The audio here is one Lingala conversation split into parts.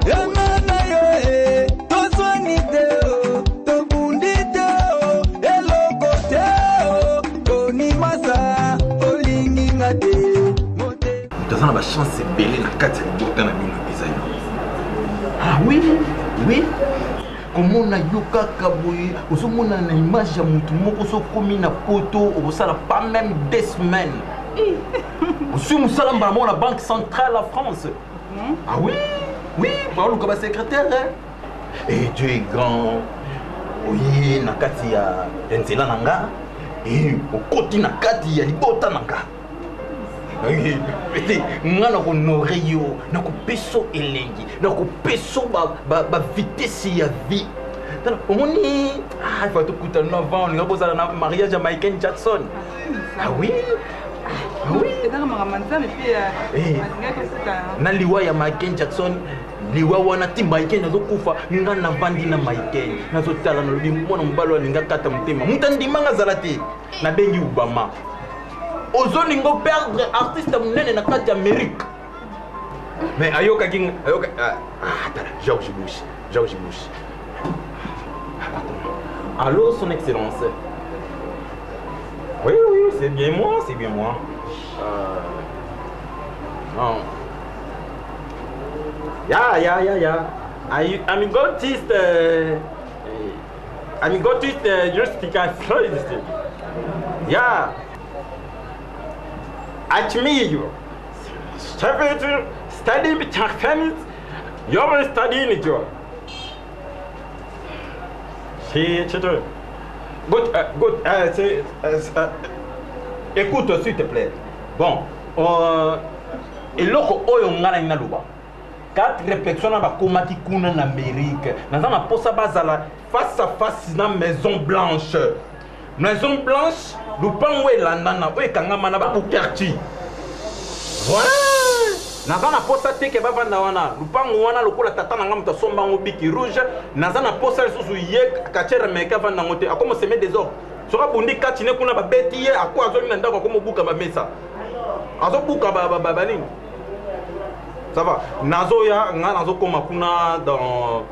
Yanga na yo e, toswani te o, tobundi te o, eloko te o, konimasa olingi nga te. Moto aza na bachance ebele na kati ya libota na bino eza yo. Ah oui, oui. Komona yo kaka boye ozomona na image ya motu moko so okomi na poto okosala pas même 2 semaines, ozwi mosala mbala moko na Banque centrale ya France. Ah oui, baoluka basecrétaire. Et Dieu est grand, oye na kati ya nzela na nga e okoti na kati ya libota na nga ete nga na kohonorer yo, na kopesa elengi, na kopesa bavitesse ya vie. Tala, omoni, ah, fa tokutana no avant olinga kozala na mariage ya Michael Jackson. Ah oui, ah oui. Ezaka makambo Nzambe mpe. Eh. Alingaki tosukana. Na liwa ya Michael Jackson, liwa wana ti Michael nazokufa, nga navandi na Michael, nazotala, nalobi mwana mobali oyo alinga kata motema, moto andimanga azala te. Nabengi Obama: ozolinga perdre artiste monene na kati ya Amérique. Mais ayokaki ayoka. Ah, ah, tala George Bush, George Bush. Ah, allô, son excellence? Oui, c'est bien moi, c'est bien moi. Non. Yeah. I'm got this, I'm got it, just because yeah. At me, you. Study, study, you're studying it. C'est Good, good. C'est, écoute, s'il te plaît. Bon, eloko oyo nga nalingi naloba, quatre personnes na bakomaki kuna na Amérique, naza na mposa bazala face à face na Maison Blanche. Maison Blanche, lupango elandana oyo ekangama na babukerti. Voilà, naza na posa te ke bavanda wana lupango wana lokola tata na nga moto asomba yango bic rouge. Naza na posa lisusu ye catcheur américain avanda yango te, akoma semer désordre. Soki abundi kati ne kuna, babeti ye, ako azongi na ndako, akomobuka bamesa, azobuka banini. Ça va, nazoya, nga nazokoma kuna dans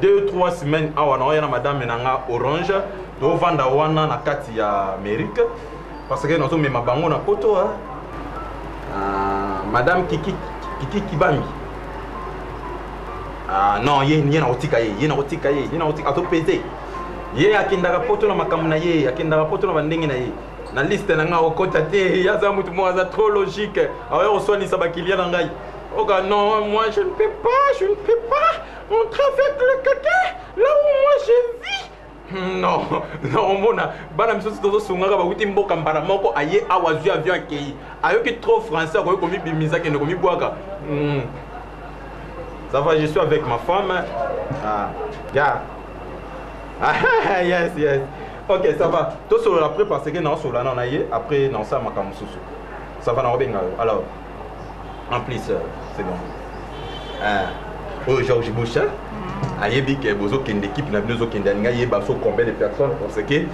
2, 3 semaines awa. Naoya na madame na nga Orange, tovanda wana na kati ya Amérique parce que nazomema bango na poto. Ah, madame Kiki, Kiki Kibambi. Ah, non, ye ye nakotika ye, ye nakotika ye, ye nakotika azopese ye. Akendaka poto na makambo na ye, akendaka poto na bandenge na ye. Na liste na ngai okota te. Ye aza motu moko aza trop logique, aoya koswanisa baclient na ngai oka. Non, moi je ne peux pas, je ne peux pas entrer avec le quelqu'un là où moi je vis. Non, non, omona bana misusu tozosungaka, bawuti mboka, mbala moko aye awa, azwi avion, akei, ayoki trop français, akoki komibimisa, akende komibwaka. Ça va, je suis avec ma femme. Ah, yeah. Ah, yes. Ok, ça va, tosolola après parce que naosolola nao na ye après, naosala makambo mosusu. Ça va, nakobenga yo. Alors en plus, c'est bon. Ah, oyo George Bush, hein? Ayebi ke bozokende, équipe na bino ezokende, alingi ayeba so combien de personnes parce que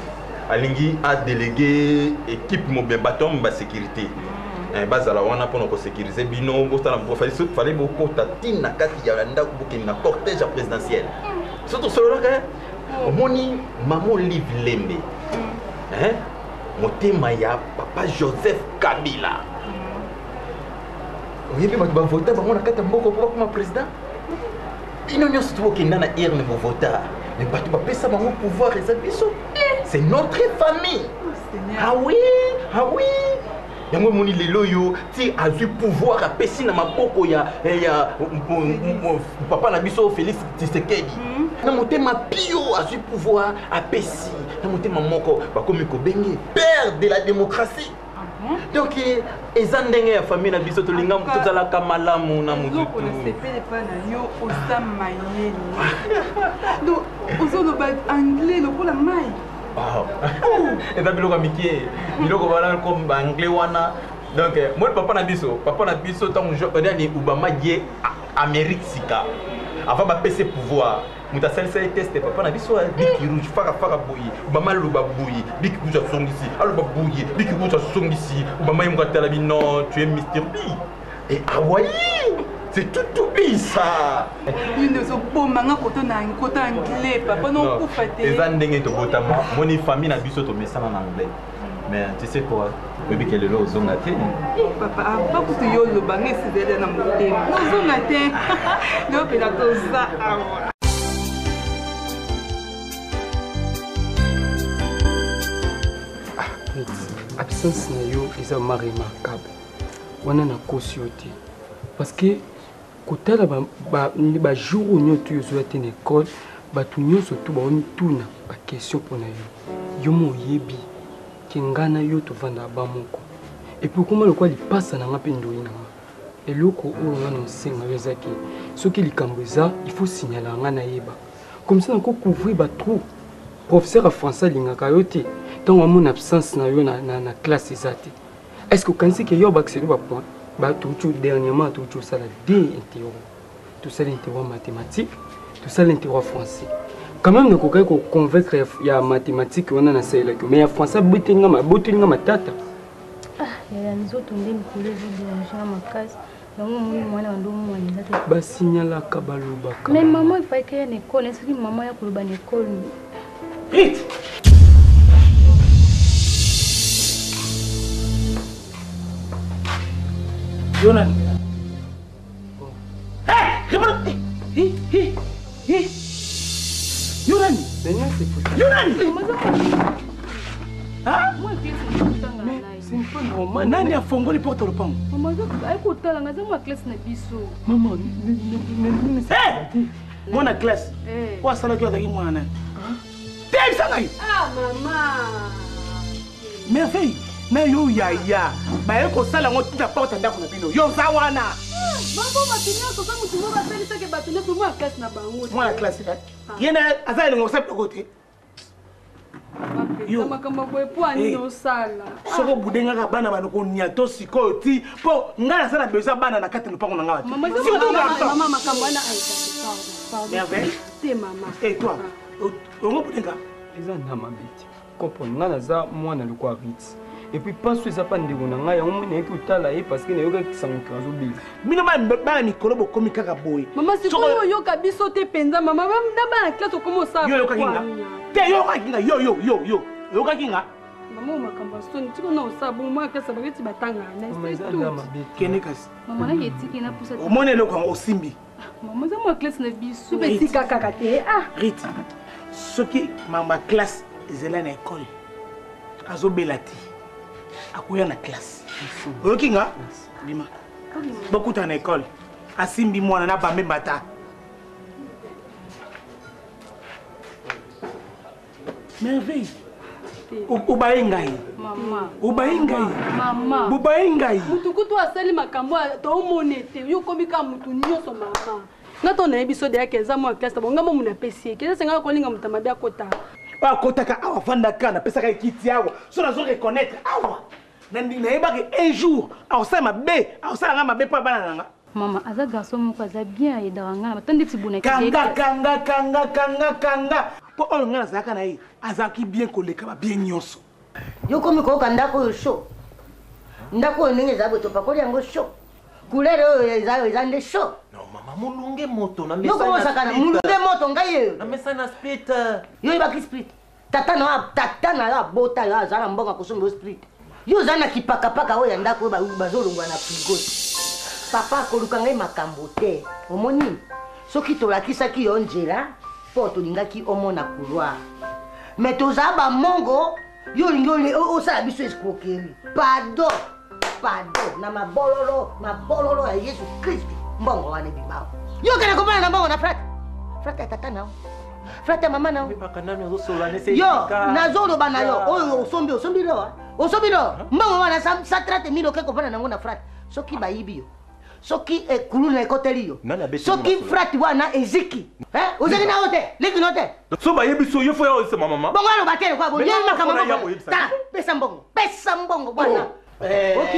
alingi adélégué équipe mobimba, bato ya basécurité bazala wana mpona kosécuriser bino. Bosala, fallait bokota ntina kati ya ndako, bokende na cortège ya présidentielle. So tosololaka, omoni mama Olive Lembe, hein? Motema ya papa Joseph Kabila. Oyebi bato bavota bango na kati ya mboka mpo bakoma président. Bino nyonso to bokenda na urne, bovota, mais bato bapesa bango pouvoir eza biso, c'est notre famille. Ah oui, ah oui. Yango emoni lelo oyo ti azwi pouvoir, apesi na maboko ya papa na biso Félix Tshisekedi na motema pio. Azwi pouvoir, apesi na motema moko, bakomi kobenge père de la démocratie. Donc eza ndenge ya famille na biso, tolinga, tozalaka malamu na motu. Eloko nasepeli epai na yo, oza mayele, donc ozoloba anglais lokola mai. Eza biloko ya mike, biloko wana comme baanglais wana. Donc moi, papa na biso ntango nani Obama ye Amérique sika, avant bapesa pouvoir, moto asalisa ye test, papa na biso. Bic rouge fakafaka boye, Obama aloba boye, bic rouge asongisi, aloba boye, bic rouge asongisi. Obama ye moko atala bi: non, tu es Mr B. E awayi. C'est tout oublies ça. Yo nde ozoboma nga koto na koto anglais papa nokufa te. Eza ndenge tobotama moni famille na biso tomesana na anglais. Mais tu sais quoi? Oyebi ke lelo ozonga te. Papa ava kutu yo oloba nga esizeli na motema. Nozonga te. Lelo mpenza toza awa. Absence na yo eza ma remarquable. Wana nakosi yo te. Parce que kotala ba jour oyo nyonso oyo ozoya te na école, bato nyonso tu baomituna ba question mpo na yo. Yo mo oyebi ke nga na yo tovandaka ba moko. Et puis okoma lokola lipasa na nga mpe ndoyi na nga. Eloko oyo nga na osenga yo eza ke soki likambo eza, il faut signaler nga nayeba. Comme ça nako couvrir ba trou. Professeur ya français alingaka yo te. Ntango amona absence na yo na classe eza te. Est-ce que okanisi ke yo obakiseli ba point? Ba touti dernièrement touti osala deux interro. Tosala interro mathématique, tosala interro français. Quand même nakokaki ko convaincre ya mathématique wana nasalelaki yo, mais ya français aboteli nga matata. Ah, ya nzoto nde mikolo ezoderange makasi. Yango omoni mwana wa ndo mwana eza te. Basignalaka, balobaka. Mais maman, il fallait qu'il y ait une école. Est-ce que maman ya koloba na école? Rite! Yo nani? Hey, réponds! Hey, hey, hey. Yo nani? Yo nani? Hein? Mais c'est pas normal. Nani afongoli porte lopango? Maman, ayi kotala nga, aza mwa classe na biso. Maman, Hey! Mwana classe. Eh. Oyo asalaki oyo azalaki mwana nani? Tebisa ngai. Ah, maman. Merveille, na yo yaya, baye kosala yango tina porte ya ndako na bino. Yo oza wana. Bango bato nyonso, soki motu moko asalisaki bato nyonso, mwana classe na bango. Mwana classe, eh? Ye na aza elingo kosala biloko te. Yo makambo boye po anini Eh. osala? Soki obudengaka bana bana konia to sikoyo ti mpo ngai naza na besoin ya bana na kati ya lopango na ngai Mama, te. Surtout garçon. mama, makambo wana aïcha, pardon, pardon. Merveille. Te mama. Eh toi, ongo budenga? Eza na mabe te. Comprendre, ngai naza mwana lokola Ritz. Et puis paso eza pa ndeko na ngai, yango moni nayaki kotala ye parce que nayokaki sango ke azobela. Bino bana mikolo bokomi kaka boye. Mama, sikoyo oyoka biso te mpenza, mama, na bana classe okomi osala Yo oyokaki nga? Te, yo oyokaki nga, yo, yo, yo, yo. Oyokaki nga? Mama, oyo makambo ya soni, tika na osala bongo, mwana classe baketi batangana na ye, Mama, c'est eza tout. na mabe te. Kende kasi. Mama, naki etiki na pusa te. Omoni eloko yango osimbi. Mama, eza mwa classe na biso. Mpe tika kaka te, ah. Rite, soki mama classe ezali na école, azobela te, akoya na classe. Oyoki nga? Bima. Bokutana na école. Asimbi mwana na bambe mbata. Merveille. Obaye ngai. Mama. Obaye ngai. Mama. Bobaye ngai. Mutu kutu asali makambo ya tomone te. Yo komi ka mutu nyonso mama. Nga to nayebi so deyaka eza mwa classe bongo nga mo muna pesi ye. Keza senga kolinga mutu mabe akota. Oyo akotaka awa afandaka napesaka ye kiti awa. So nazo reconnaître awa. Na ndi nayebaki un jour akosala mabe, akosala nga mabe mpo bana na nga. Mama, aza garçon moko aza bien ayedaka nga na batandi ti bona Kanga, kanga, kanga, kanga, kanga. Po oyo nga nazalaka na ye, azalaki bien koleka ba bien nyonso. Yo komi koyoka ndako oyo chaud. Ndako oyo ndenge eza boye topakoli yango chaud. Couleur oyo eza nde chaud. Non, mama, molunge moto na Yo mesa komo na osakana, split. molunge moto ngai oyo. Na mesa na split. Yo oyebaki split. Tata na yo, tata na yo abota yo aza na mbongo akosomba yo split. Yo oza na kipakapaka oyo ya ndako oyo bazolongwa na frigo. Papa akoluka ngai makambo te. Omoni soki tolakisaki yo nzela mpo tolingaki omona couloir. Mais toza ba mongo, yo olingi osala biso escroquerie. Pardon, pardon na mabololo, mabololo ya Yesu Kristo. Mbongo wana ebima. Yo okende komona na mbongo na frate. Frate ya tata na yo. Frate ya mama na yo. Mipaka nani ozosola nese Yo, esika. nazoloba na yo. Ya. Oyo osombi, osombi lo, ah. Osombi lo. Mbongo wana sa trente mille oke kovanda nango na frate. Soki bayibi yo. Soki ekulu na ekoteli yo. Nani abeti Soki ngo na frate wana eziki. Hein? Ozali na yo te? Leki na yo te? So bayebi so, yo fo ya oyebisa mama. Bongo aloba te lokwa bo. Mais Ye non, makambo fo na ya moko. koyebisa. Tala, pesa mbongo. Pesa mbongo bwana. Oh. Ok.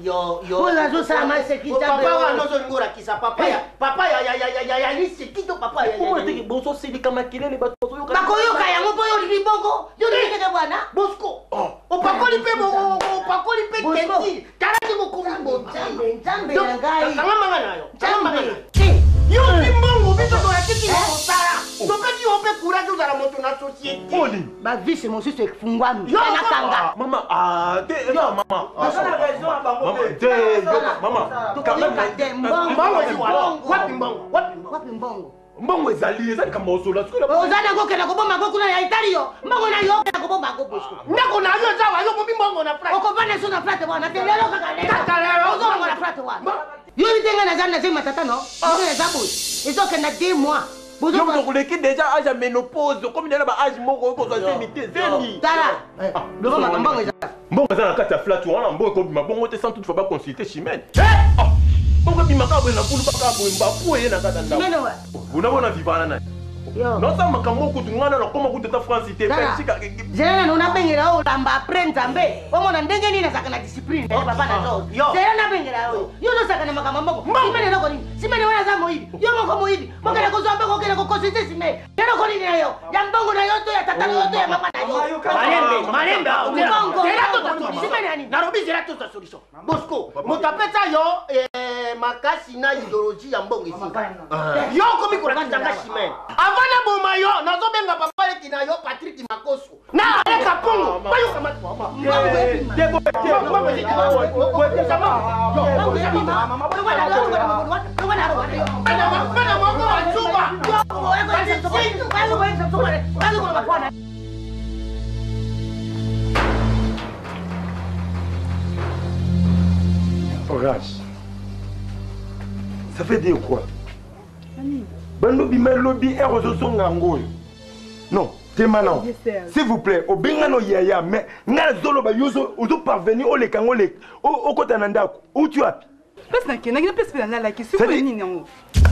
Yo, yo. Oyo azosala maseki Oh, nzambe papa oyo. wana ozolinga olakisa papa ya, papa ya, ya, ya, ya, ya, ya, liseki to papa ya, ya, ya, Oyo ya. teke bozosilika makelele, bato bazoyoka. Bakoyoka yango mpo yo olingi bongo. Yo olingi keke bwana. Bosco. Oh. Opakoli mpe bo, opakoli mpe Bosco. tenti. Tala ndenge okomi Nzambe, Nzambe na ngai. Kanga manga na yo. Kanga manga na yo. Te. Yo mpi mbongo biso tolakisi yo kosala. Topesi yo mpe courage ozala moto na société. Bavise mosusu efungwami. Yo, Nakanga. Mama, ah, te, eza mama. Baza na raison ya bango Mama, te. te, yoka, mama. Quand même, Tokoyoka te mbongo. Mbongo ezi wapi? Wapi mbongo? Wapi mbongo? Wapi mbongo? mbongo ezali eza likambo osola sikoyo Oza nango okenda kobomba ngo kuna ya etali yo. Mbongo na yo okenda kobomba ngo Bosco. Ndako na yo eza wa yo bomi mbongo na frère. Okovanda so na frate wana te lelo kaka lelo. Kaka lelo. Ozolongola na frate wana. Yo yebi te ngai naza na zemi matata no. Ndenge naza boye. Ezokenda 2 mois. Bozo yo moto oleki déjà âge ya ménopause okomi nde na ba âge moko okozwa zemi te zemi Tala. Loba makambo mbongo eza. Mbongo eza na kati ya flat wana, mbongo ekobima bongo te sans toutefois baconsulte Chimene. Mbongo ebimaka boye na kulu baka boye mbapu eye na kati ya ndako. Chimene wa. Bona bona vivana na Yo. Naosala makambo okutu ngana nakoma kutu ata France te. Tala. Belgique. Zela nano nabengela oyo olamba apres Nzambe omona ndenge nini azalaka na discipline na ye papa na George. Yo. Zela nabengela oyo yo ozosaka na makambo ya mbongo. Simene eloko nini? Simene wana aza moyibi, yo moko moyibi. Bokende kozwa mbongo, okende koconsulte Simene eloko nini na yo ya mbongo na yo to ya tata na yo to ya mama na yo? Malembe, malembe. Mbongo. Zela tozwa solution. Simene ya nini? Nalobi zela tozwa solution. Bosco, moto apesa yo makasi na idéologie ya mbongo esika. Yo okomi kolakisa nga Chimene. Avant naboma yo, nazobenga papa leki na yo Patrick Makoso. Na aleka Kongo. Bayoka Mbongo ebima. Mbongo ebima. Bana moko bazuba. Orage. Ça veut dire quoi? Bando bima lobi ere ozozonga yango oyo. Non, tema nao. Yes, sir. S'il vous plaît, obengano yaya, mais nga nazoloba yo ozoparvenir oleka yango oleka okota na ndako. Outi wapi? Place nakendaki na place mpe nalalaki sikoyo C'est-à-dire- nini yango?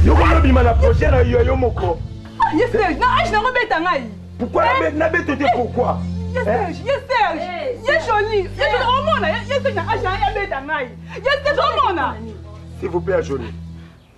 Yo kolobima na projet na yo yo moko. Ah, ye Serge na age nango beta ngai. Pourquoi nabeto te pourquoi? Ye Serge, ye Serge, ye Joli, ye Joli omona, ye Serge na age na ye beta ngai. Ye Serge omona. S'il vous plaît, Jolie.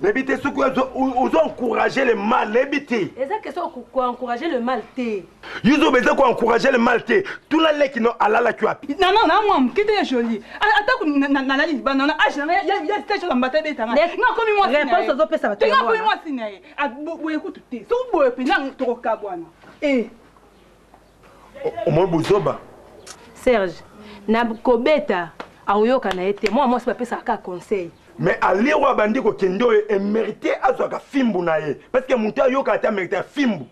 Nayebi te soki ozo encourager le mal, nayebi te. Eza question koencourage le mal te. Yo ozoba eza koencourager le mal te. Tuna leki no alalaki wapi? Na na na mwa moke te ya Joli. Atako nalali libanda na age na ngai ya Serge oyo beta ngai. Nga komi mwasi na ye. Réponse ozopesa bato Te nga yango komi wana. mwasi na ye. Boye kutu te. Soki boye mpenza tokokabwana. Eh. Omoi bozoba. Serge na kobeta akoyoka na ye te, mwana mwasi bapesaka kaka conseil. Mais alire oyo abandi kokende oyo emérite azwaka fimbu na ye parce que moto ayokaka te amérite ya fimbu.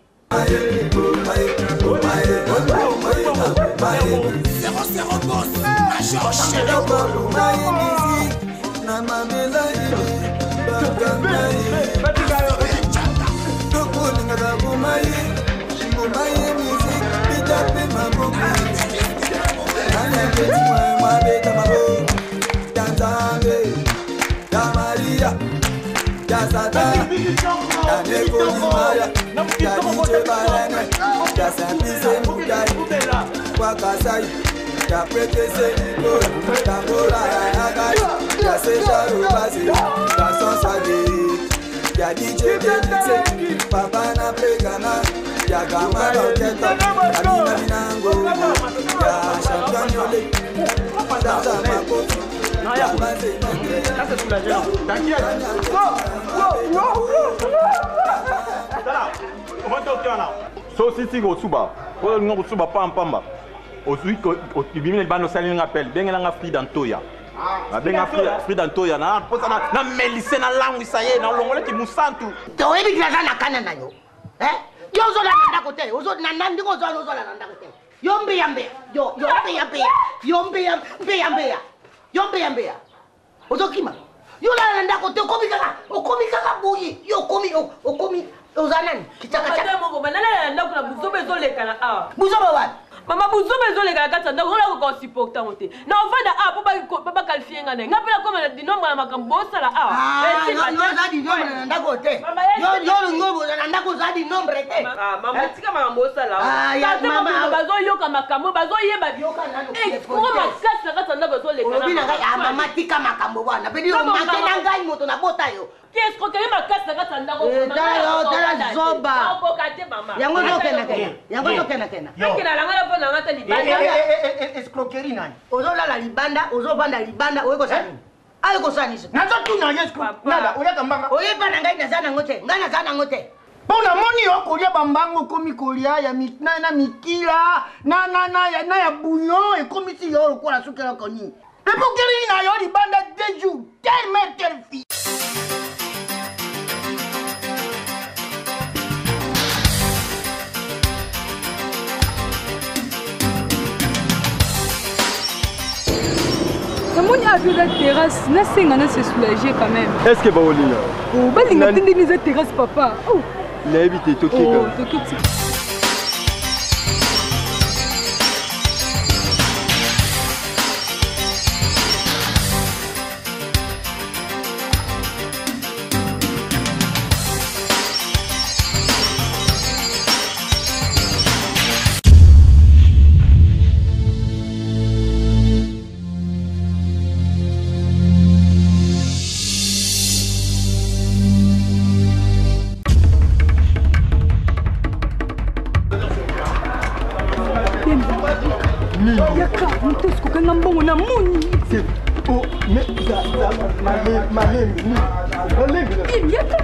Tokolingaka bomaye bomaye musique bita mpe maboko mabeta maboko ya Nzambe ya Maria ya Satan ya Nekolimaya ya DJ Balene ya Simplice Mukai kwa Kasai ya Pretese Niko ya Mbola ya Nakai ya Sejaro Base ya Sansade ya DJ Benitse Papa na Prekana ya Gama Roketo ya Bina Binango ya Champion Yole Zaza Makofi ya Baze So sisi kosuba oyo olinga kosuba pampamba ozwi obimi na libanda osali nga appel bengela nga Frida Ntoya abenga Frida Ntoya na mposa namelise nalangwisa ye nalongolaki mosantu. Toyebi naza na kana na yo. Eh? Yo ozola na ndako te. Ozo na na ndingo ozola ozola na ndako te. Yo mbeya mbeya. Yo yo mbeya mbeya. Yo mbeya mbeya mbeya. Yo mbeya mbeya. Ozokima. Yo lala na ndako te okomi kaka okomi kaka boye. Yo okomi okomi oza nani? Kichaka chaka. Moko banalala na ndako na buzoba ezolekana awa. Buzoba wapi? Mama, buzoba ezoleka na kati ya ndako ola koka yango te na ovanda awa mpo baqualifie nga na ye nga mpe nakoma na dinombre na makambo bosala awa. Ah, yo yo oza di nombre na ndako te. Yo yo olingi oza na ndako oza di nombre te. Mama, tika makambo osala. Ah, ya, mama. Bazoyoka makambo bazoyeba Yoka nanu escroc makasi. na kati ya ndako ezoleka. Olobi na ngai, ah, mama, tika makambo wana. Pedi omake na ngai moto nabota yo. Ki escroquerie makasi na kati ya ndako. Eh, tala yo, tala zoba. Okoka te mama. Yango ozokendakenda. Yango ozokendakenda. Akenda na ngai mpo na ngai te libanda. Escroquerie nani? Ozolala libanda, ozovanda libanda, oye kosala nini? Aye kosala nini? Nazotuna ye nada oyaka mbanga. Oyeba na ngai naza nango te. Ngai naza nango te. Mpo namoni yo kolia bambango okomi kolia ya na mikila na, na, na, ya, na ya bouillon ekomisi yo lokola soki eloko nini. Epokeli na yo libanda deux jours, telle mère telle fille. Namoni avi eza terrasse, nasenga na se soulager quand même. Est ce que baolinga? Oh, balinga te ndenge eza terrasse papa. Oh. Nayebi te tokeka. Oh, toketi. Yaka moto esikokanga mbongo na moni. Yaka.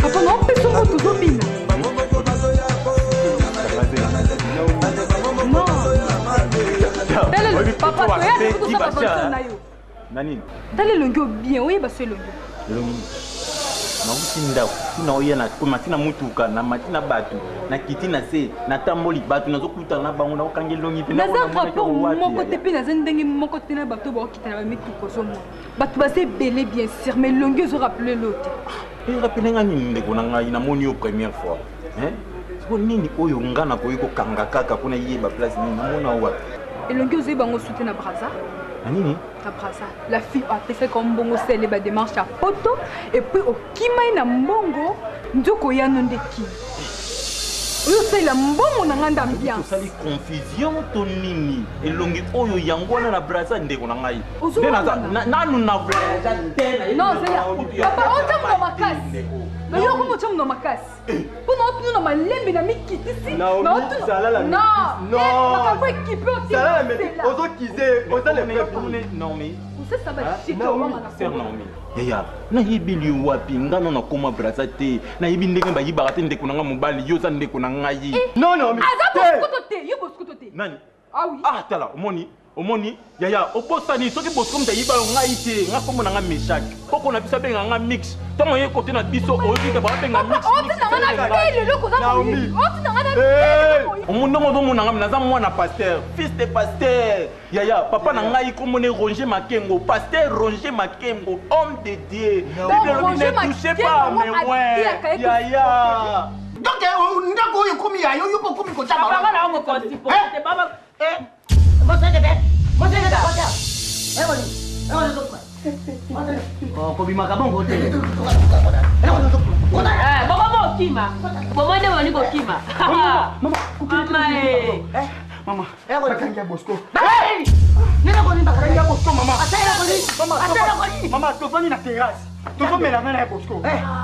Papa, naopesa ngo tozobina. Non. Papa, toya tosala bafonction na yo. Na nini? Tala elongi oyo bien, oyeba so elongi. Elongi nauti ndako ntina oya mati na motuka na mati na bato nakiti na se natamboli bato nazokutana na bango nakokanga elongi mpe naza rapport moko te mpe naza ndenge moko te na bato baokita na bamituka ozomona bato baza ebele bien sûr mais elongi ozorappele lo te. Erapele nga nini ndeko na ngai? Namoni yo première fois. Siko nini oyo nga nakoki kokanga kaka mpona yeba place nini namona wapi? Elongi ozoyeba yango su te na Braza. Na nini? Na Braza, la fille oyo apesaki yo mbongo osele badémarche ya poto et puis okima ye na mbongo nzoko oyano nde kini oyo osalela mbongo na ngai nde ambiance. Tosali confusion to nini? Elongi oyo yango wana na Braza ndeko na ngai. Ozo Nde naza- wana. nanu na voyage te na ye. Non, zela papa, otya mono makasi mais yo komo otya mono makasi mpo na otuna na malembe na mikitisi. Naomi, zala la maîtrise. Non. Makambo ekipe. Zala la maîtrise. Ozokize, oza le vrai. Naomi. Osesa basheke. Naomi, sœur Naomi. Yaya, nayebeli yo wapi? Nga nano nakoma Braza te, nayebi ndenge bayibaka te. Ndeko na nga mobali, yo oza ndeko na ngai. Non, Naomi. Aza bosikoto te, yo bosikoto te. Nani? Ah oui. Ah, tala, omoni, omoni yaya, obosani. Soki Bosco moto ayiba yo, ngai te. Nga kombo na nga Meshak, koko na biso abenga nga Mix. Ntango oye kote na biso, oyoki te babenga Mix. Otina nga na te lelo koza moyibi, otina nga na te. Ndongo ozomona nga, naza mwana pasteur, fils de pasteur. Yaya, papa na ngai kombo ne Roger Makengo, pasteur Roger Makengo, homme de Dieu. Bible elobi Roger ne touchez Makengo pas mes atiyaka oins ye. Yaya. Donc ndako oyo ekomi ya yo, yo mpe okomi kotya. Papa, nga na yango constipé. Baba. Kobimaka bongo te. Boko bokima. Bomo nde boni kokima. Mama eh. Mama, bakangi ya Bosco. Bakangi ya Bosco, mama. Mama, tofandi na terrasse. Tozomela ngai na ya Bosco.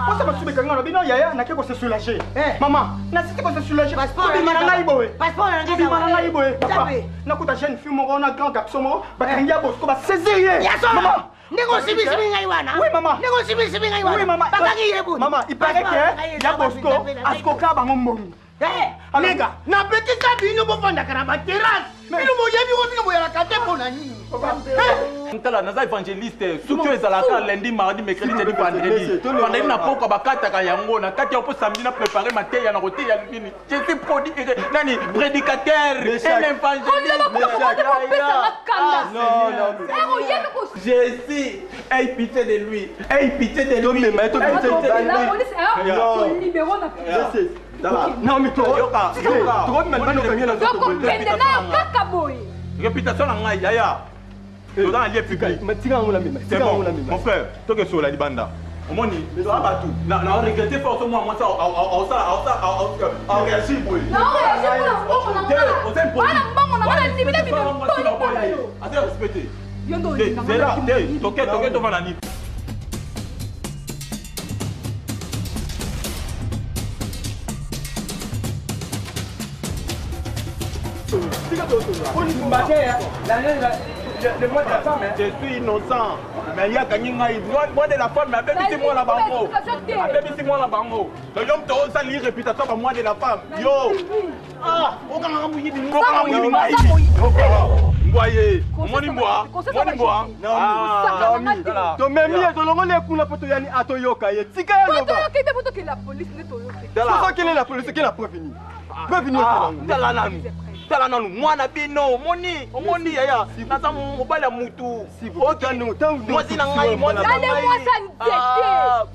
Posa basusu bekanga na bino yaya nake kose soulager. Mama, nasiti kose soulager. Kobima na ngai boye. Kobima na ngai boye. Papa, nakuta jeune fille moko na grand garçon moko bakangi ya Bosco basaisir ye. Ya solo. Mama, Ndenge osibisibi ngai wana. Oui, mama. Ndenge osibisibi ngai wana. Oui, mama. Bakangi ye boni. Mama, il paraît que ya Bosco askoka bango mbongo. Nega, napekisa bino bofandaka na baterase. Bino boyebi ko bino boyalaka te mpo na nini? Tala, naza évangéliste. Soki oyo ezalaka lundi, mardi, mercredi, jeudi, vendredi, vendredi na pokwa bakataka yango na kati ya mpo samedi na prépare mateya na koteya nini. Je suis nani, prédicateur, un évangéliste. Jésus, aie pitié de lui, aie pitié de lui, aie pitié de La lui. police tolibero na. Naomi, tokobima libanda, okangi na nzoto boye. Tokokende nayo kaka boye. Réputation na ngai yaya. Toza na lieu public. C'est bon, mon frère, toke sola libanda. Omoni, toza bato. Na regrette fort so mwana mwasi aréagir boye. Aza respecté. Zela, te, toke toke tovanda nini? Je suis innocent, mais il y a gagné moi de la femme, mais abebisi mwana bango. Abebisi mwana bango. Donc yo mto osali réputation ba moi de la femme. Yo. Ah, okanga muyibi, okanga muyibi ngai. Mbwa ye, omoni mbwa, omoni mbwa. Tomemi ye, tolongoli ye kuna mpo toyani atoyoka ye, tika ye loba. Toyoki te, po tokende la police nde toyoki. Soki okende la police, okende la preuve nini? Preuve nini okende yango? Tala nanu, tala nanu mwana bino, omoni, omoni yaya, naza mobali ya mutu. Mwasi na ngai, mwasi na ngai.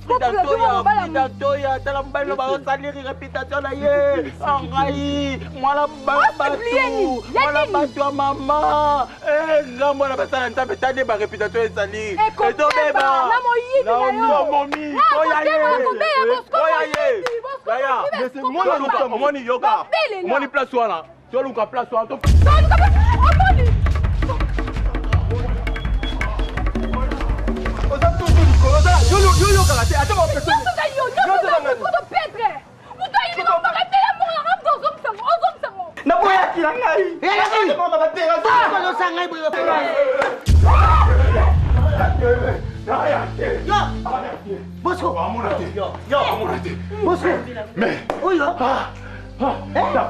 Frida Ntoya, Frida Ntoya, tala mobali no baosaliri réputation na ye. Ngai, mwana bato, mwana bato ya mama. Nga mwana basala Nzambe, tala nde ba réputation ezali. Ezobeba. Momi, oya ye. Oya ye. Yaya, omoni yoka. Omoni place wana. Toluka place wana. Oza tutu likolo, yo yokaka te, ata naboyaki na ngai. Bosco, Bosco, mais oyo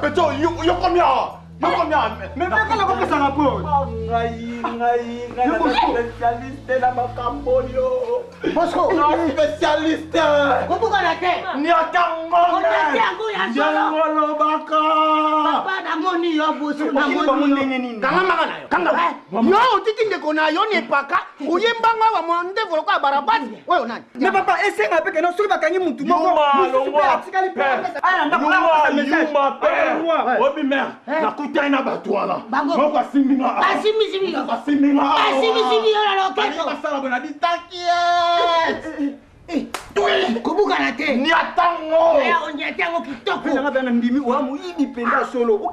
peto yo komi awa, yo komi awa. Mais mpe kala kopesa rapport. Ngai, ngai, ngai spécialiste na makambo oyo. Bosco, spécialiste. Kobukana te. Niata ngome. Yango olobaka. Papa, namoni yo Bosco, namoni yo. Kanga maka na yo. Kanga. Yo otiki ndeko na yo nepaka, oyembanga wa mwa ndevo lokola Barabasi. Oyo nani? Mais papa, esenga mpe kena soki bakangi mutu moko, mosusu mpe atikali mpe aya ndako. Yuma pe obi mare, nakutani na bato wana, moko asimbi nga, Asimbi yo. Asimbi nga. Asimbi yo na loketo. Basala boye na bitaki. Kobukana te. Niatango. Oniata yango kitoko. Nanga mpe na ndimi oya moyibi mpenza solo.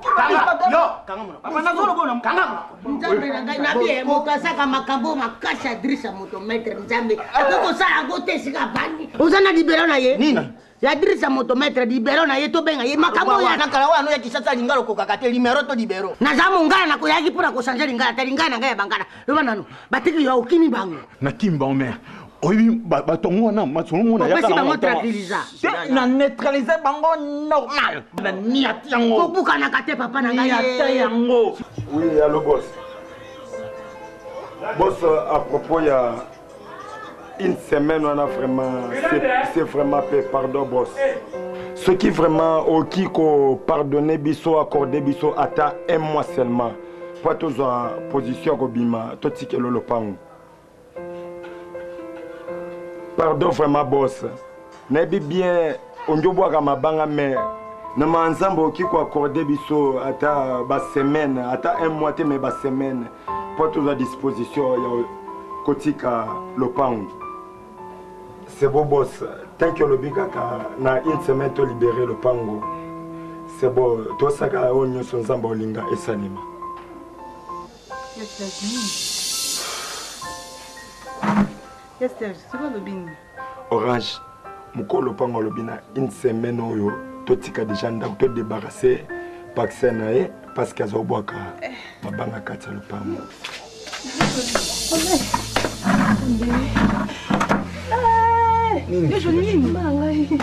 Nzambe na ngai, nabi moto asaka makambo makasi, adrisa moto maître. Nzambe akoki kosala yango te. Esika avandi, oza na libero na ye nini? Ya adrisa moto maître, libero na ye, tobenga ye makambo oyo. Nakala wana ya Kisasa, lingala okokaka te, limero to libero. Naza mongala, nakoyaki mpona kochanger lingala te. Lingala na ngai ya bangala. Loba nano, batiki yo, okimi bango. Nakimi bango, mare. Oyebi bato yango wana, masolo mona. Opesi bango tranquillisa. Na neutralize bango normal, na niati yango. Kobukanaka te, papa na ngai. Niata yango. Oui, allo boss. Boss, à propos, il y a une semaine, on a vraiment, c'est vraiment peu, pardon boss. Ce qui vraiment, au qui ko pardonner biso, accorder biso, ata un mois seulement. Pour tous en position kobima, totikelo lopango. Pardon vraiment boss. Nayebi bien onjobwaka mabanga, mais na manzambe okoki koaccorde biso ata basemaine, ata un mois te, mais basemaine mpo tozwa disposition ya kotika lopango. C'est bon boss, tant que olobi kaka na une semaine tolibere lopango, c'est bon, tosaka oyo nyonso Nzambe olinga esalema. Yes, Serge, soki alobi nini? Orange, mokolo lopango alobi na une semaine oyo totika déjà ndako, todébarrasse vaccin na ye, parce que azobwaka mabanga kati ya lopango. Nini ngai?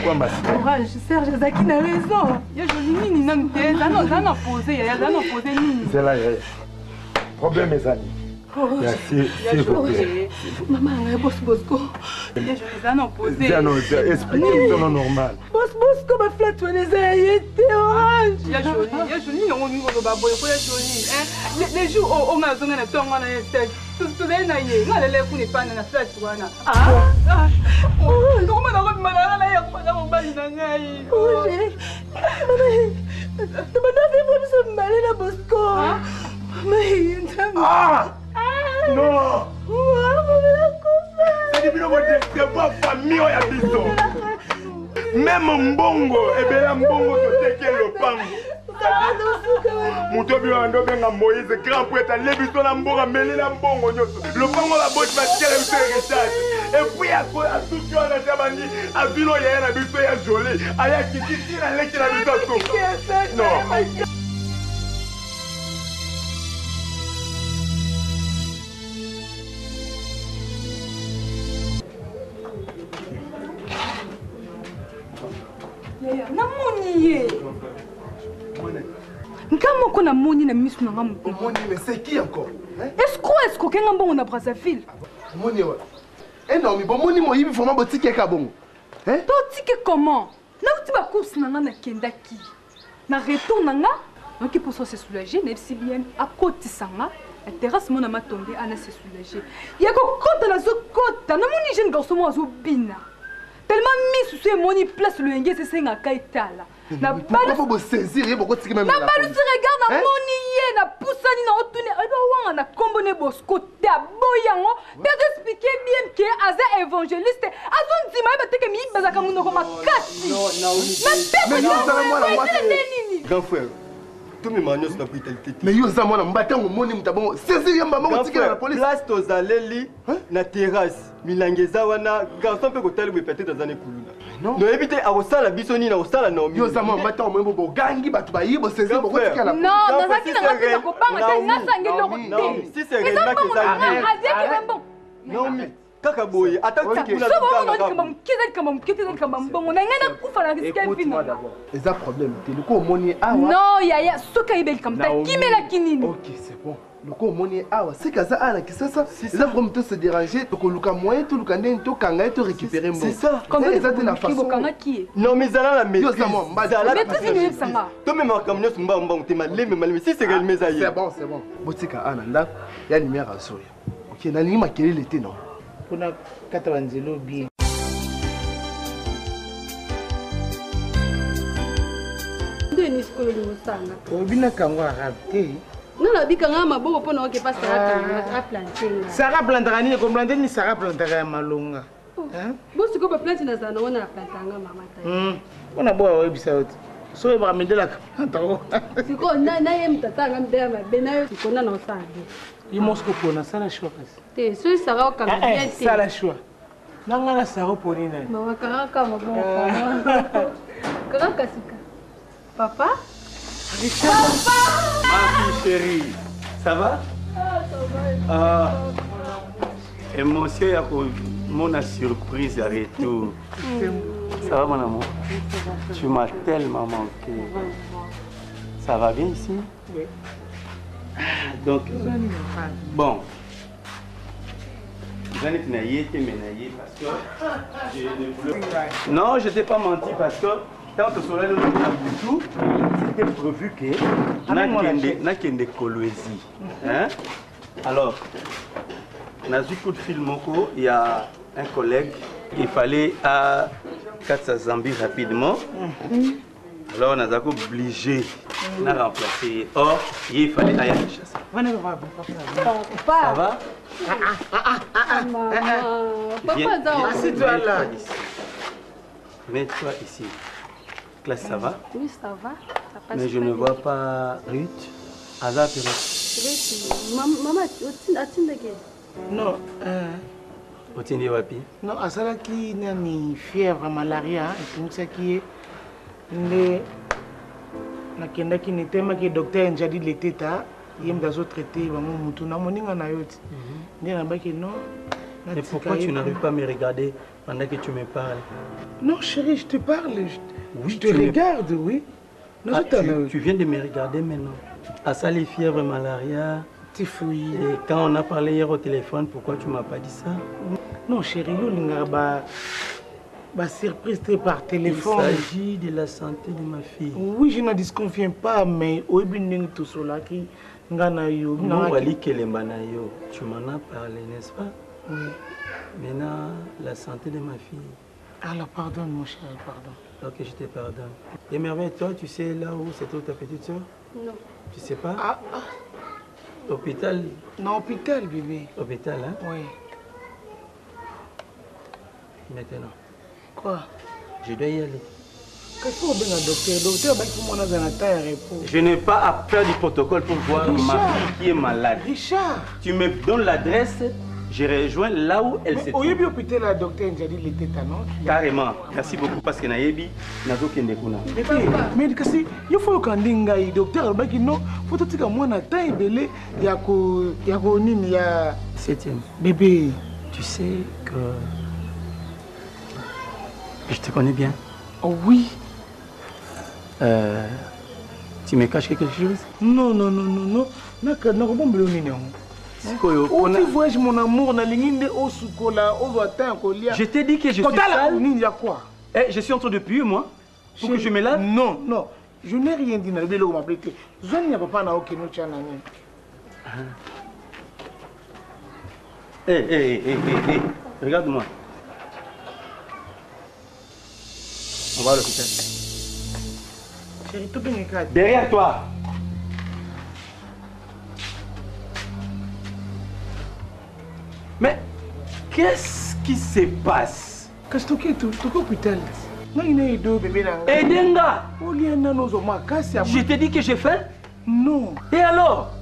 Orange, Serge azalaki na raison. Yo joli, nini nanu te? Eza na pose, yaya, eza na pose nini? Zela yaya, problème ezali. S'il vous plaît. Mama na ngai, bos Bosco, eza na pose. Explique tono normal. Bos Bosco, baflate wana eza ya ye te. Orange, ya joli, ya joli, nini yango olingi koloba boye ko? Ya joli, le jour oyo nga azonga na ntongo wana ye Serge, tozali na ye, nga alela kuna epana na flat wana. Okoma nakobima na nga na ye, akoma na mobali na ngai. Tobanda vivre biso mibale na Bosco. Ah Non Sadi bino bodecevoir famille oyo ya biso. Meme mbongo ebele ya mbongo toteki lopango. Moto oyo bino obenga Moïse grand prêtre alie biso na mbongo ameli na mbongo nyonso. Lopango baboti batikela biso héritage. Et puis asuki wana te abandi azwi no yaya na biso ya joli ayaki titi na leki na biso asuka. Non. Yaya, namoni ye nga moko namoni na miso na nga moko mais c'est qui encore escroc escroke nga mbongo na brazzaville omoni wa e naomi bomoni moyibi vraiment botiki eka bongo totiki comment nauti bacourse na nga nakendaki na retour na nga nayoki mposa se soulager nayebisi bien akotisa nga na terrasse mona matonge ana se soulager ya kokota nazokota namoni jeune garçon moko azobina tellement misu so emoni place loyenge esesengaka etala bosaisir ye bokotika meme nabalusi regard namoni ye napusani na otuni ayebi awanga na nkombo ne bosco te aboyi yango mpe azo explike bien ke aza évangéliste azondima ye bateke miyibi bazalaka monoko makasi na nde nini grand frère tomema nyonso na brutalité te mais yo oza mwana mobali ntango omoni moto abongo saisir ye mbamba kotikela na police place tozaleli na terrasse milangi eza wana garçon mpe kotali boye peut-être aza na ekuluna noyebi te akosala biso nini akosala naomi yo oza mwana mobali ntango omoni bogangi bato bayi bosaisir bokotikela non nazalaki nanga mpe na kobanga te nasangi eloko te eza mbongo na nga azeki eza mbongo naomi kaka boye ata likambo moke eza likambo moke te eza likambo mbongo na ngai nakufa na risque vie na eza problème te loko omoni awa non yaya soki ayebi likambo te akimelaki nini ok c'est bon loko omoni ye awa seke aza awa na kisasa eza problème to se déranger tokoluka moyen toluka ndenge tokanga ye to récupérer mbongo eza te na façon non mais zala na maîtrise tomema makambo nyonso mbangu mbangu te malembe malembe si c'est réellement eza ye c'est bon c'est bon botika awa na ndako ya lumière azoya ok nalingi makelele te non mpona kata banzela obie Ndeni sikoyo olingosanga obinaka yango arabe te nga nabika nga maboko mpo na oke pa sara aplante nga sara aplantaka nini komplante nini sara aplantaka ya malonga bo sikoyo baplante nazala nango na aplanta nga mama ta mpona boya oyebisa yo te so oyebaka mindelaka plantako sikoyo naye moto atanga midela mabe nayo sikoyo nana osala bien ye mosiko pona sala choix kasi te soki sara okanga bien te sala choix na nga na sara oponi nani mama kanga maboko kanga kasika papa papa ma fille chérie ça va ah, ça va ah, émotion ya komona surprise ya retour ça va mon amour tu m'as tellement manqué ça va bien ici oui. Donc bon eza neti na ye te mais na ye parce que je ne voulais non je t'ai pas menti parce que ntango tosolani na butu c'était prévu que nakende nakende kolwezi hein? Alors nazwi coup de fil moko ya un collègue il fallait akatisa zambie rapidement alors nazalaki obligé na remplacer ye or ye il fallait aya kinshasa ça va Viens, là. Mets-toi ici. Classe, ça va Oui, ça va. Ça passe Mais je ne vois pas Ruth. Aza Ruth, maman, atindaki. Non. Otindi wapi Non, asalaki nani fièvre malaria etungisaki ye nde nakendaki netemaki docteur Njadi Leteta ye moto azotraite bango mutu na moninga na yo ti nde nabaki non. Mais pourquoi tu n'arrives pas à me regarder pendant que tu me parles? Non chérie, je te parle, je, oui, je te regarde, me... oui. Ah, tu viens de me regarder maintenant. Asali fièvre, malaria, typhoïde. Et quand on a parlé hier au téléphone, pourquoi tu m'as pas dit ça? Non chérie, yo olingaka ba ba surprise te par téléphone. Il s'agit de la santé de ma fille. Oui, je n'en disconviens pas, mais oyebi ndenge tosolaki nga na yo. Mbongo alikelemba na yo, tu m'en as parlé, n'est-ce pas? Oui. Maintenant, la santé de ma fille. Alors pardonne mon cher, pardon. Ok, je te pardonne. Et Merveille, toi, tu sais là où se trouve ta petite soeur? Non. Tu sais pas? Ah, ah. Hôpital. Na hôpital, bébé. Hôpital, hein? Oui. Maintenant. Quoi? Je dois y aller. Qu'est-ce qu'on un docteur? Docteur, bah, il faut mon un temps de repos. Je n'ai pas à faire du protocole pour voir Richard. ma fille qui est malade. Richard. Tu me donnes l'adresse, je rejoins là où elle se Au trouve. yebi hôpital, la docteur Njadi l'était non? Carrément. Merci beaucoup parce que nayebi nazokende kuna. Mais kasi yo fo yoka nde ngai docteur alobaki no fo totika mwana temps ebele ya ko ya ko nini ya Septième. Bébé. Tu sais que je te connais bien. Oh oui. Tu me caches quelque chose? Non, non, non, non, non. Nakobombela yo nini yango? Sikoyo, Oti voyage mon amour nalingi nde osukola ozwa temps ya kolia. Je t'ai dit que je suis Kotala sale. nini ya quoi? Eh, je suis en train de puer moi. Pour que je me lave? Non, non. Je n'ai rien dit nalobi eloko mabe te. Zwa nini ya papa na okende otya na nini? Eh, eh, eh, eh, eh. Regarde-moi. On va à l'hôpital. Chérie, tobengeka te. Derrière toi. Mais qu'est-ce qui se passe? Kasi toke toke hôpital. Ngai na aide oyo bébé na ngai. Aide nga? Olia nano ozwa makasi ya Je t'ai dit que j'ai faim? Non. Et alors?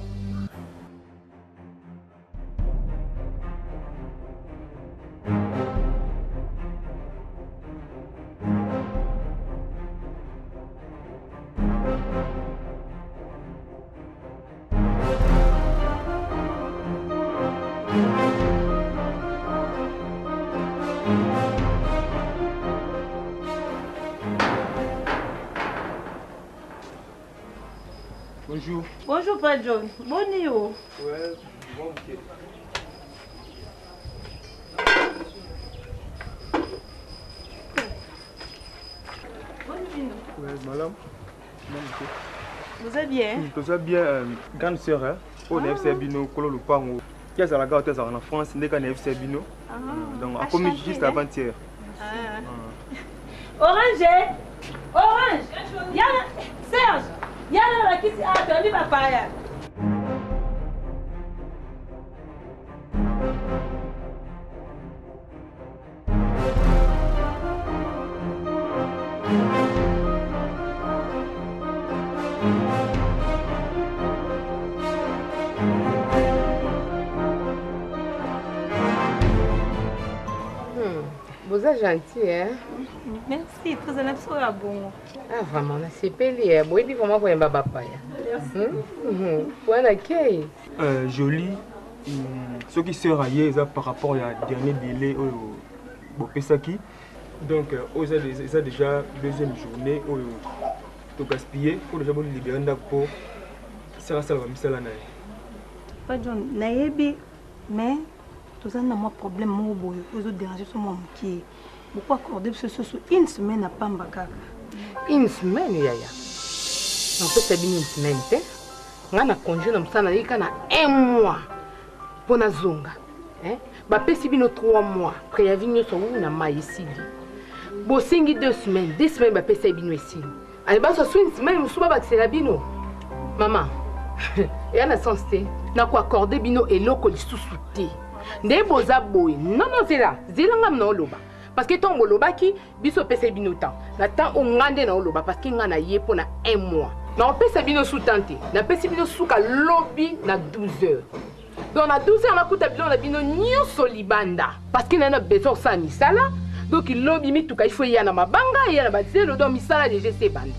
Bonjour. Bonjour, Père John. Bonne nuit. Ouais, bon, ok. Bonne nuit. Ouais, madame. Bon, ok. Vous êtes bien? Toza bien, grande sœur, hein? Oyo na yebisa bino kolo lopango. Ki azalaka te azalaka na France nde kaka na yebisa bino. Donc akomi Enchanté, juste hein? avant-hier. Ah. Orange! Orange! Yana! Serge! Yana la kisi ah, tondi bapaya. Boza gentil, hein? Merci, tozala biso ya bongo. Ah, vraiment, nasepeli eh. Boyebi vraiment koyemba bapaya. Merci. Wana kei. Jolie, soki sœur aye eza par rapport ya dernier délai oyo bopesaki. Donc oyo eza déjà deuxième journée oyo togaspille oyo déjà bolibere ndako mpo sœur asala bamisala na ye. Pa John, nayebi mais toza na mwa problème moko boye oyo ezoderange biso mwa mokie. Boko accorde biso susu une semaine ya pamba kaka. Une semaine yaya. Napesa bino une semaine te. Nga na congé na mosala nayei kaka na un mois mpo nazonga. Hein? Bapesi bino 3 mois. Préavis nyonso wu na mai esili. Bosengi 2 semaines, 2 semaines bapesa bino esili. Ale bazwa so une semaine mosusu babakisela bino. Mama, eya na sens te. Nakoaccorde bino eloko lisusu te. Nde boza boye. Non, non, zela. Zela nga na oloba. Parce que ntango bolobaki, biso opesa bino temps. Na temps oyo nga nde na oloba parce que nga na ye mpo na un mois. Na opesa bino su temps te. Napesi bino suka lobi na 12 heures. Donc na 12 heures nakuta biloko na bino nyonso libanda. Parce que na na besoin kosala misala. Donc lobi mituka il faut eya na mabanga, eya na bazelo, donc misala déjà esi ebanda.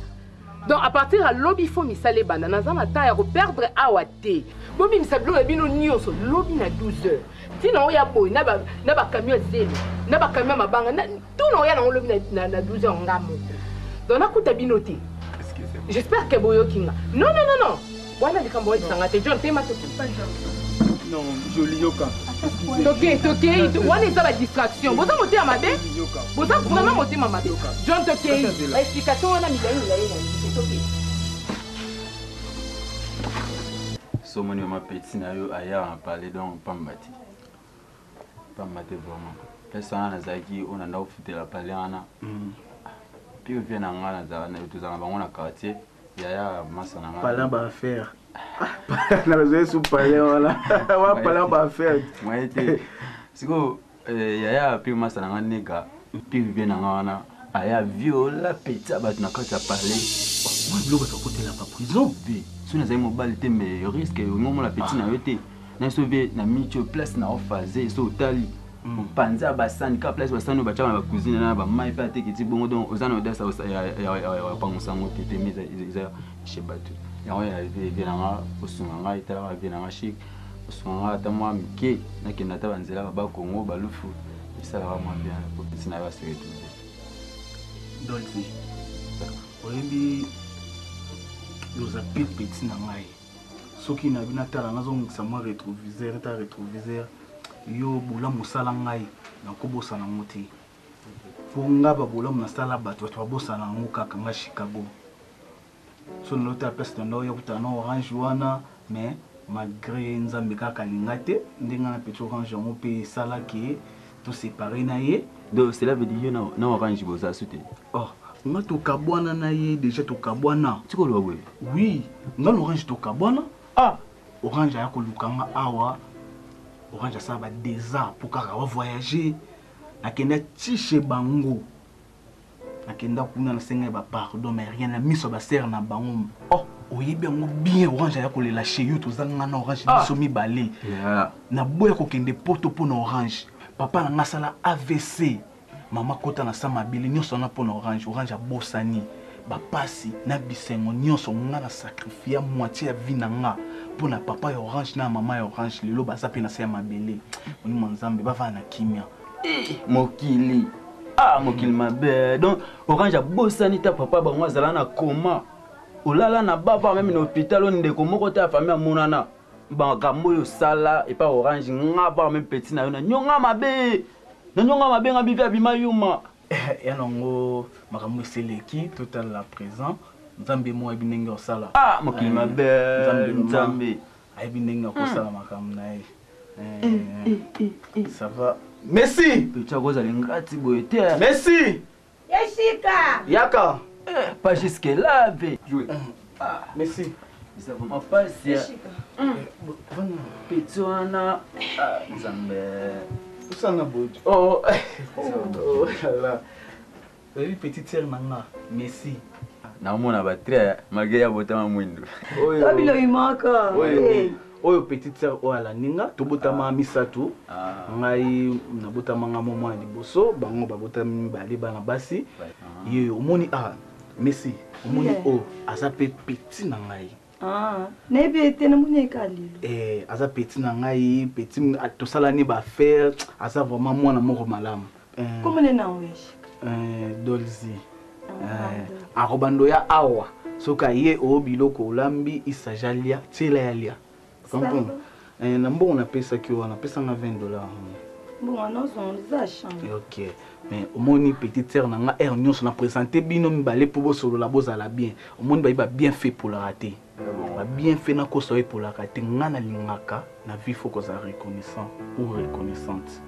Donc à partir ya lobi il faut misala ebanda. Naza na temps ya koperdre awa te. Bobimisa biloko na bino nyonso lobi na 12 heures. Ntina oyo ya boye na ba camion ya zelo, na ba camion ya mabanga, tuna oyo ya nango lobi na 12 heures nga moko. Donc nakuta bino te. J'espère que boyoki nga. Non, non, non, non. Wana likambo oyebisanga te. John, tema toki. Non, joli yoka. Toke, toke, wana eza ba distraction. Boza motema mabe? Boza vraiment motema mabe. John, toke. Ba explication wana milayi milayi na yo. Toke. Somoni mama petit na yo aya na parler donc pamba te. Pamba te vraiment. Place wana nazalaki oyo nanda kofutela palais wana. Pire vie na nga nazala na tozala na bango na quartier. Yaya masa na nga. Palais ba affaire. Nazali su palais wana. Wa palais ba affaire. Moyen te. Sikoyo yaya pire masa na nga nega pire vie na nga wana aya viola petit ya bato na kati ya palais. Mwa biloko tokotelaka prison. Ve soki nazali mobali te mais risque olingi omona petit na yo te. Na biso ve na micho place na ofaze so otali mopanzi ya basani kaka place basani oyo batiaka na bacuisine na bamai mpe ateketi bongo donc oza na audace ya kopangusa yango te te mais eza chez bato yango ya vie na nga osunga ngai etalaka vie na nga chic osunga ngai ata mwa mike nakende ata banzela ba bakongo balufu esalaka mwa bien po petit na yo ase retrouve. Dolce, oyebi yoza pire petit na ngai. Soki na bino atala nazongisa mwa rétroviseur ta rétroviseur yo bolamu osala ngai nakobosana yango te mpo nga babolamu nasala bato bato babosana yango kaka nga Chicago so nalotala place na ndao ya kutana na orange wana mais malgré nzambe kaka alinga te ndenge na petit orange yango mpe esalaki tosepare na ye. Donc cela veut dire yo na orange boza su te? Oh, nga tokabwana na ye déjà, tokabwana. Tikoloba boye? Oui, nga na orange tokabwana. Ah, orange aya koluka nga awa. Orange asala ba désert mpo kaka wa voyager. Nakenda ti chez bango, nakenda kuna nasenga ye bapardon mais rien na miso ya basere na bango. Oh, oyebi yango bien, orange aya kolela chez yo, toza nga na orange biso mibale. Naboya kokende poto mpo na orange. Papa na nga asala AVC, mama kota na sa mabele nyonso wana mpo na orange. Orange abosani bapasi na bisengo nyonso nga na sacrifia moitié ya vie na nga mpo na papa ya orange na mama ya orange. Lelo baza mpe na se ya mabele, molimo ya nzambe bavanda na kimia. Mokili ah, mokili mabe. Donc orange abosani ta papa bango azala na coma, olala na bava meme na hôpital oyo ndeko moko te ya famille amonana makambo oyo osala epa orange. Nga va meme petit na yo na nyonga mabe, na nyonga mabe nga bivi abima yuma. Ya nango makambo eseleki totalela présent nzambe mo ayebi ndenge osala. Ah, mokili mabe. Nzambe ayebi ndenge akosala makambo na ye. Ça va Messi? Petit akozala ngati boye te. Messi! Yeshika! Yaka! Pas jusque là ve. Messi. Eza vraiment pasi. Petit wana nzambe. Osala boye. Oh, oh là. Oyebi petite sœur na nga Messi. Naomona batrait malgré ya botama mwindu. Oyo petite sœur oyo alandi nga, tobotama misato. Ngai nabotama nga mo mwana liboso, bango babotami mibale bana basi. Ye omoni a Messi, omoni o aza pe petit na ngai. Nayebi ete namoni eka lelo. Eh, aza petit na ngai, petit tosalani ba affaire, aza vraiment mwana moko malamu. Komone na wesh? Dolzi. Akobando ya awa soki aye oyo biloko olambi isaja lia tiela ya lia. Comprendre? Na mbongo napesaki wana, napesanga 20 $. Mbongo wana ozonga change. Ok, mais omoni petite sœur na nga heure nyonso na présente bino mibale mpo bosolola bozala bien. Omoni bayi ba bien fait epolaka te, ba bien fait nakosa oyo epolaka te. Nga nalingaka na vie faut kozala reconnaissant ou reconnaissante.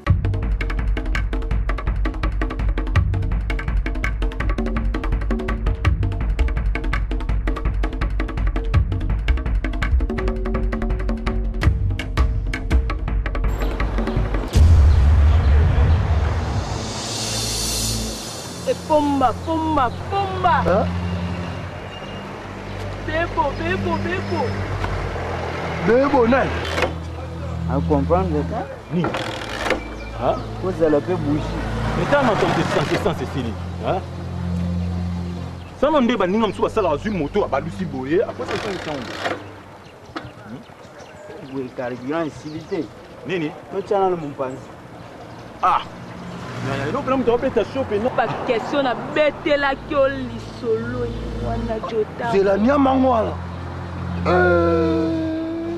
Pomba, pomba, pomba. Bebo, bebo, bebo. Bebo nani? A comprendre te? Nini? Kozala mpe bougie. Etala na ntango essence esili. Sana nde baninga mosusu basalaka azwi moto abalusi boye akosa essence ntango. Boye carburant esili te. Nini? Totya nano mopanzi. Ah! Eloko mpena moto abeta sho pena. Baquestion nabetelaki yo lisolo ye wana jota. Zela nyama ngo wana.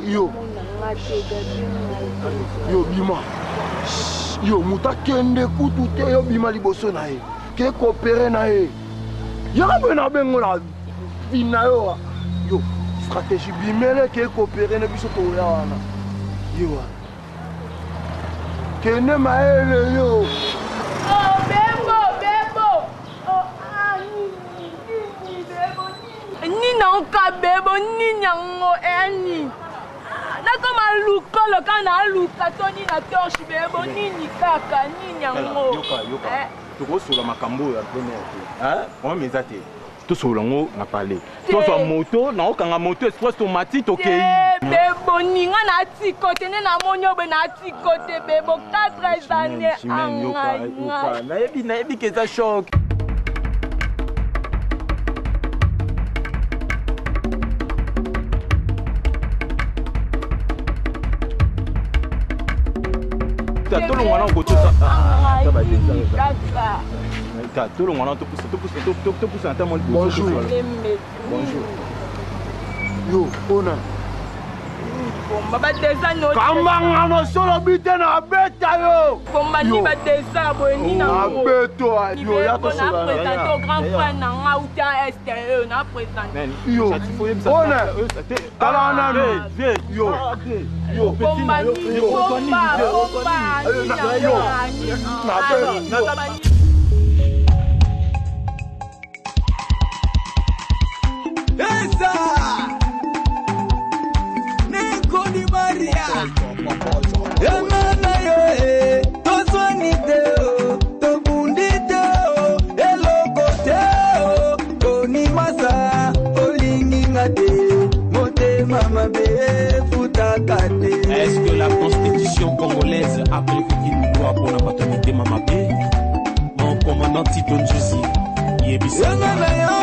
Yo. Yo bima. Yo moto akende kutu te, yo bima liboso na ye. Ke coopérer na ye. Yaka boye na bengo na bina yo. Yo stratégie bimele ke coopérer na biso toya wana. Ye wana. Kende mayele yo. Oh bebo, bebo. Oh ah nini, nini bebo nini. Nini yango ka bebo nini yango eyani nakoma lukolo kaka naluka to nini na torche bebo nini kaka nini yango. Yoka, yoka. Tokosola makambo oyo ya plein air te. Problème eza te. Tosolola yango na palais. Tozwa moto, naokanga moto express tomati tokei. Bebo ninga na tiko te nde namoni oyo boye na tiko te bebo 4 années angai. Nayebi, nayebi ke eza choc. Tolongwa na okotosa. Tolongwa na topusa topusa topusa ata mwa liboso. Bonjour. Bonjour. Yo, ona. Bomba badesa no. Kambanga no solo bite na beta yo. Bomba ni badesa boye ni na ngo. Abeto yo ya to solo. Na présente au grand frère na nga uta STE na présente. Yo. Ona. Tala na no. Yo. Yo. Bomba ni bomba bomba. Yo. Na beta. Esa Nikoni Maria Yanga yo eh toswani te o tobundi te o eloko te o koni masa olingi nga te motema mabe efutaka te. Est-ce que la constitution congolaise a prévu une loi pour la paternité Mamabe? Mon commandant Tito Nzuzi, Yanga na yo